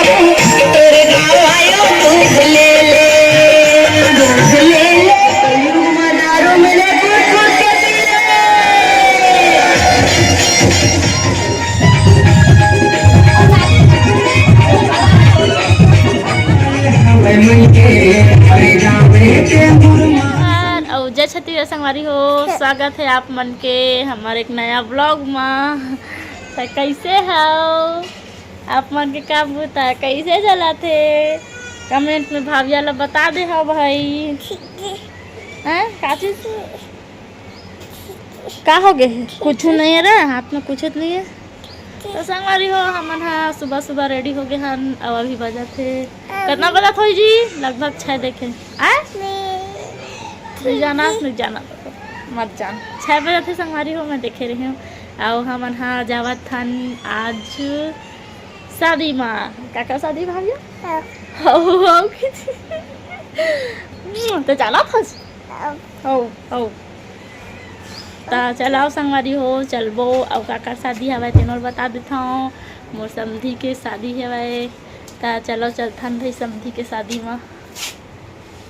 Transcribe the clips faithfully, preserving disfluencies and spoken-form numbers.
तेरे गाँव आयो दूध ले ले, दूध ले ले। कलयुग में दारू मिले, दूध, दूध के पी ले। नमस्कार अउ जय छत्तीसगढ़ संगवारी हो, स्वागत है आप मन के हमर एक नया ब्लॉग मा। त कैसे हव आप मन के? का बुता कैसे चलत हे? कमेंट में भाविया ला बता दे हो भाई। हैं, का चीज? का हो गए? कुछ नहीं है रे, हाथ में कुछ नहीं है। तो संगवारी हो, हमन हा सुबह सुबह रेडी हो गए हन, अब अभी बजत हे, कितना बजत होई जी? लगभग छः देखे। आय? नहीं जाना, नहीं जाना, मत जान। छः बजत हे संगवारी हो, मैं देखे रही हूँ। अउ हमन हा जावत हन आज शादी मा। काकर शादी भाविया? हाँ। हौ, हौ, किसी। तो चला फस। हाँ। हौ, हौ। ता चलाओ संगवारी हो, चलबो। अउ काकर शादी हवय, तेनो ल बता देथव। मोर समधी के शादी हवय। ता चलो, चलथन भाई समधी के शादी मा।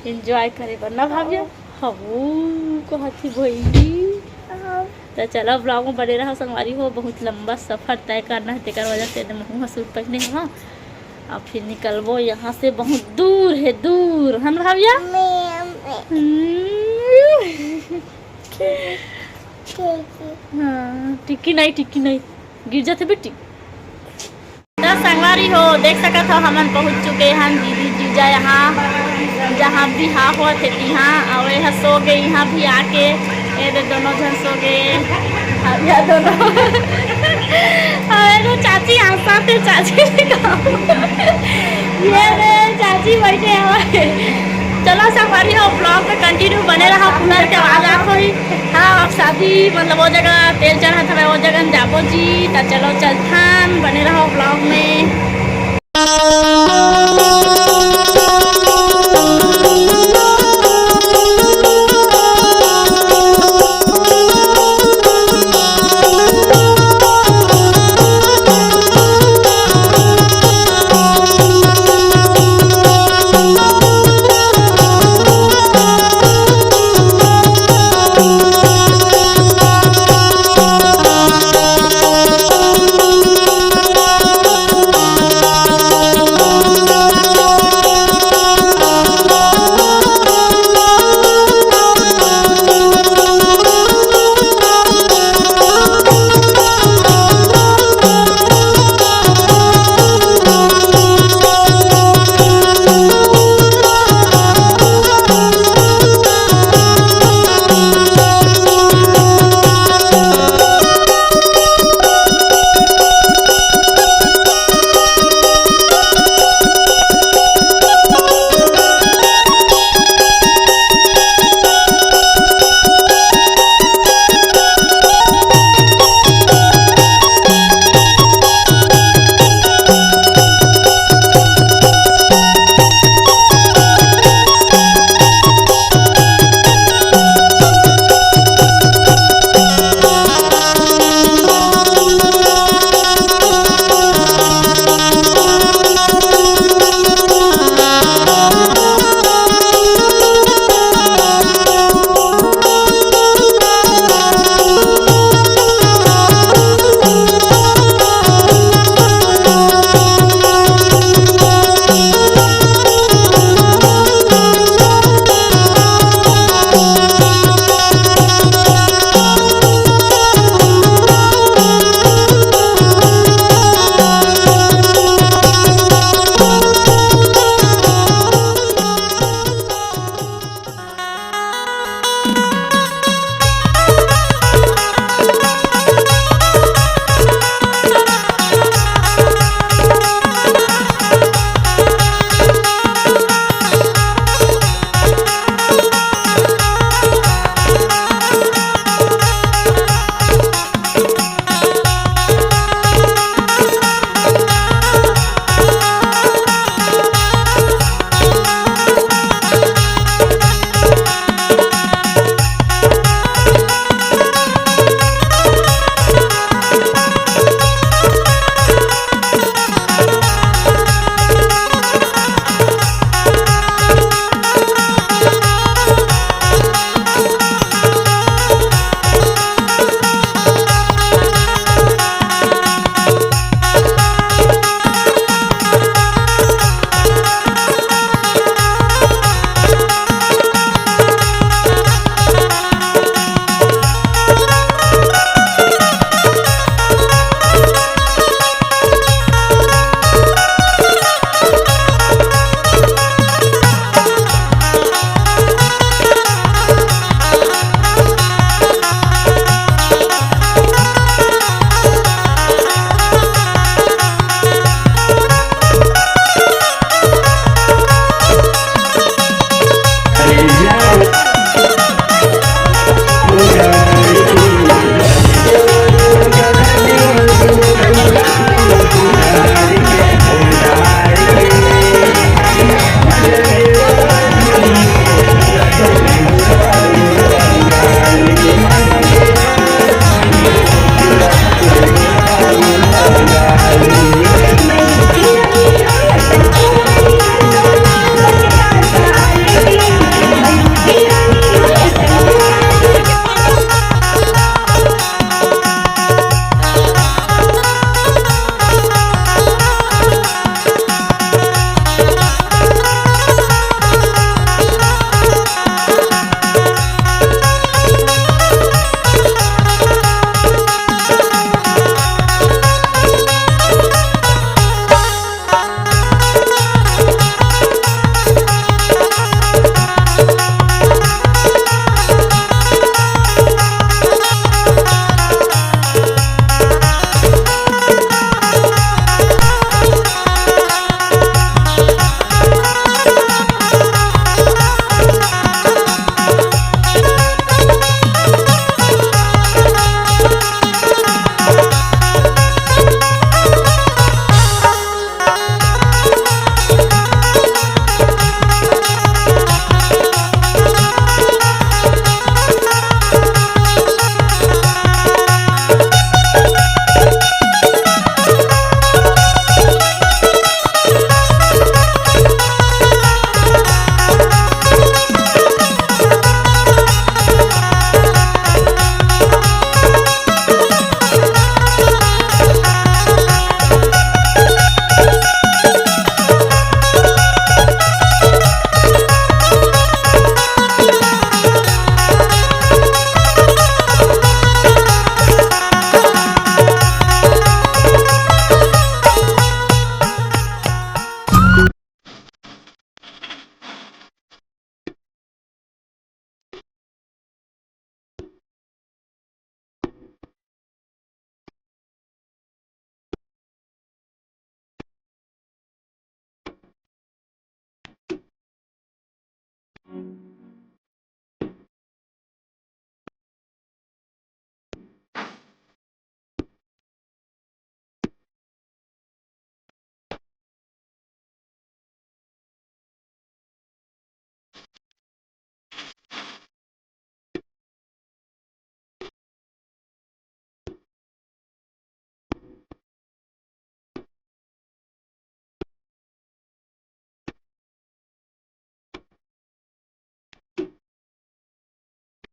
एंजॉय करे बर ना भाविया? हवू कहत ही भई। त चलो, ब्लॉग में बने रहो संगवारी हो। बहुत लंबा सफर तय करना है, तेकर वजह से एदे महू ह सूट पहने हवा। अब फिर निकलबो यहाँ से, बहुत दूर है, दूर है ना भाविया? हम्म। हाँ, टिक्की नहीं, टिक्की नहीं, गिर जाते बेटी। त संगवारी हो, देख सकत हो, हमन पहुंच चुके हन दीदी जीजा यहाँ, जहाँ बिहाव होत हे तिहाँ। अउ ये ह सो गे, यहाँ भी आके ये दे दोनों झन सो गे। अब ये दोनों अउ ये दे चाची हंसत हे, चाची ये दे चाची बैठे हवय। चलो संगवारी हो, ब्लॉग में कंटिन्यू बने रहा, कूलर के आवाज आत होही। हाँ, अब शादी मतलब वो जगह तेल चढ़त हवय, वो जगह जाबो जी। त चलो चलथन, बने रहो ब्लॉग में।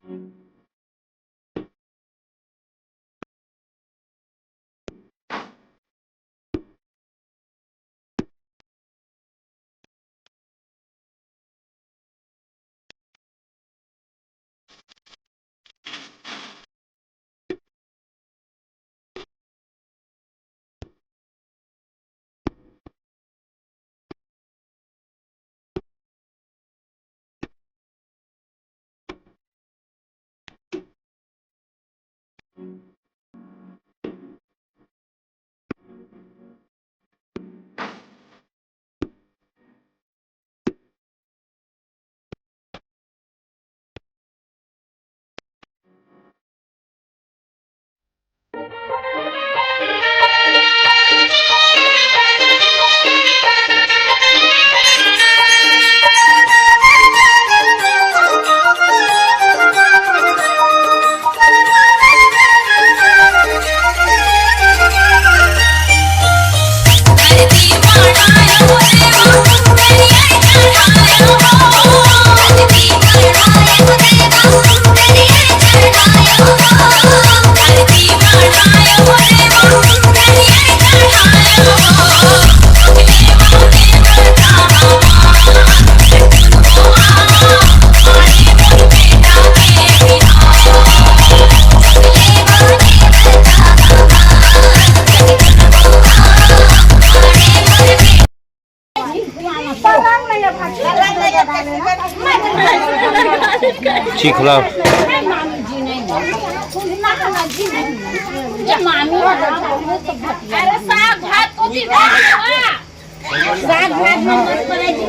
चिखला। अरे साग भात को चिखला। साग भात में मत पड़े जी।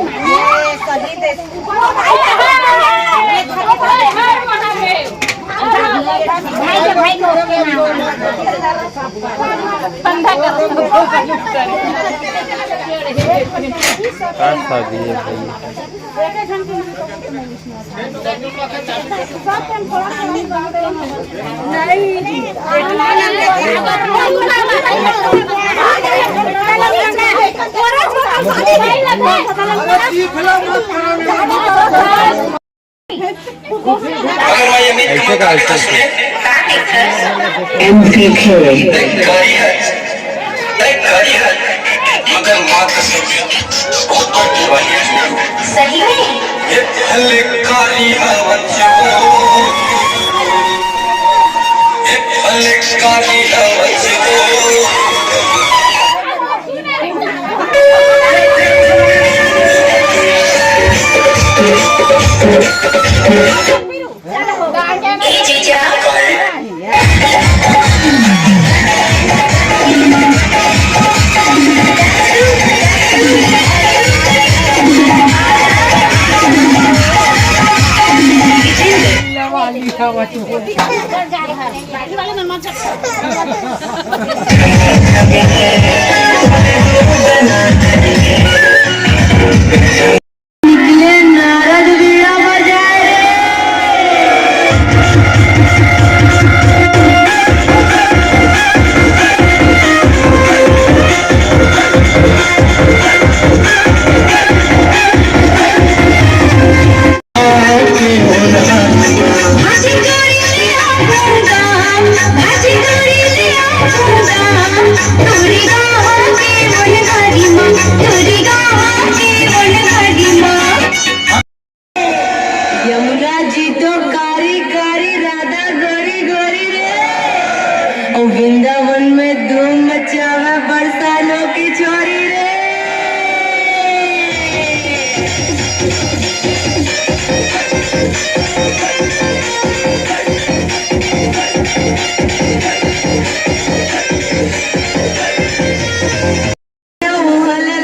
भाई के भाई को ओके ना। का शादी है भाई? ऐसे का, ऐसे का? एम पी के। मगर माँ कसम, बहुत बड़ी वाली है। सही में? ये भले कारी हवा जो, ये भले कारी हवा जो। यमुना जी तो कारी कारी, राधा गोरी गोरी रे। ओ वृंदावन में धूम मचावे बरसानों की छोरी रे।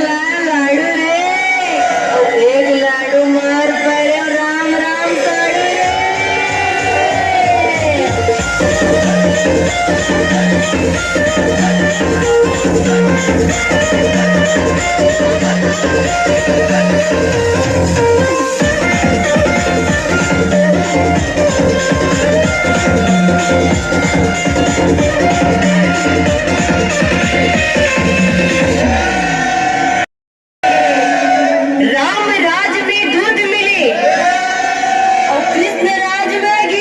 लाडू रे, एक लाडू मार पड़े, राम राम साडू रे। राम राज में दूध मिले और कृष्ण राज में घी।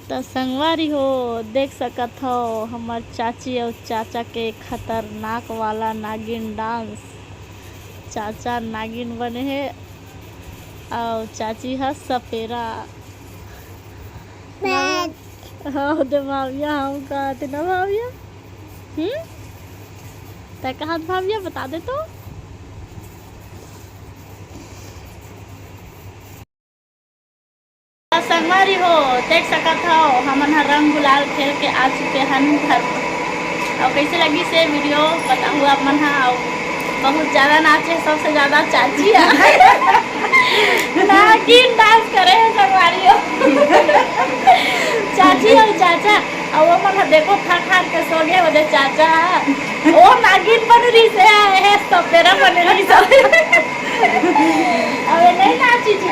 त संगवारी हो, देख सकत हव हमर चाची अउ चाचा के खतरनाक वाला नागिन डांस। चाचा नागिन बने हे अउ चाची ह सपेरा। हाँ, दे भाविया, हम कहते ना भाविया। हम्म? तै कहत भाविया, बता दे तो। संगवारी हो, देख सकत हव, हमन ह रंग गुलाल खेल के आ चुके हन घर। अउ कैसे लगिस ये वीडियो, बताहू आप मन ह। अउ बहुत ज्यादा नाचे, सबसे ज्यादा चाची ह। नागिन डांस करे हे संगवारी हो। चाची अउ चाचा, अउ वो मन ह देखो थक हार के सो गे, ओदे चाचा ह। वो नागिन बन रहिस हे, हे सपेरा बन रहिस हे। अबे नहीं नाची जी।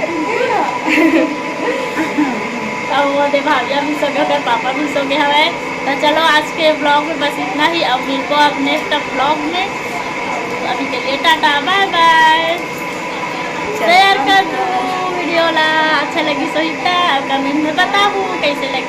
अब वो दे भाविया भी सो गए, ओकर पापा भी सो गए हवे। तो चलो, आज के ब्लॉग में बस इतना ही। अब मिलबो अब नेक्स्ट ब्लॉग में। अभी के लिए टाटा, बाय बाय। शेयर कर दू वीडियो ला, अच्छा लगिस होही त, और कमेंट में बताहू कैसे लगिस।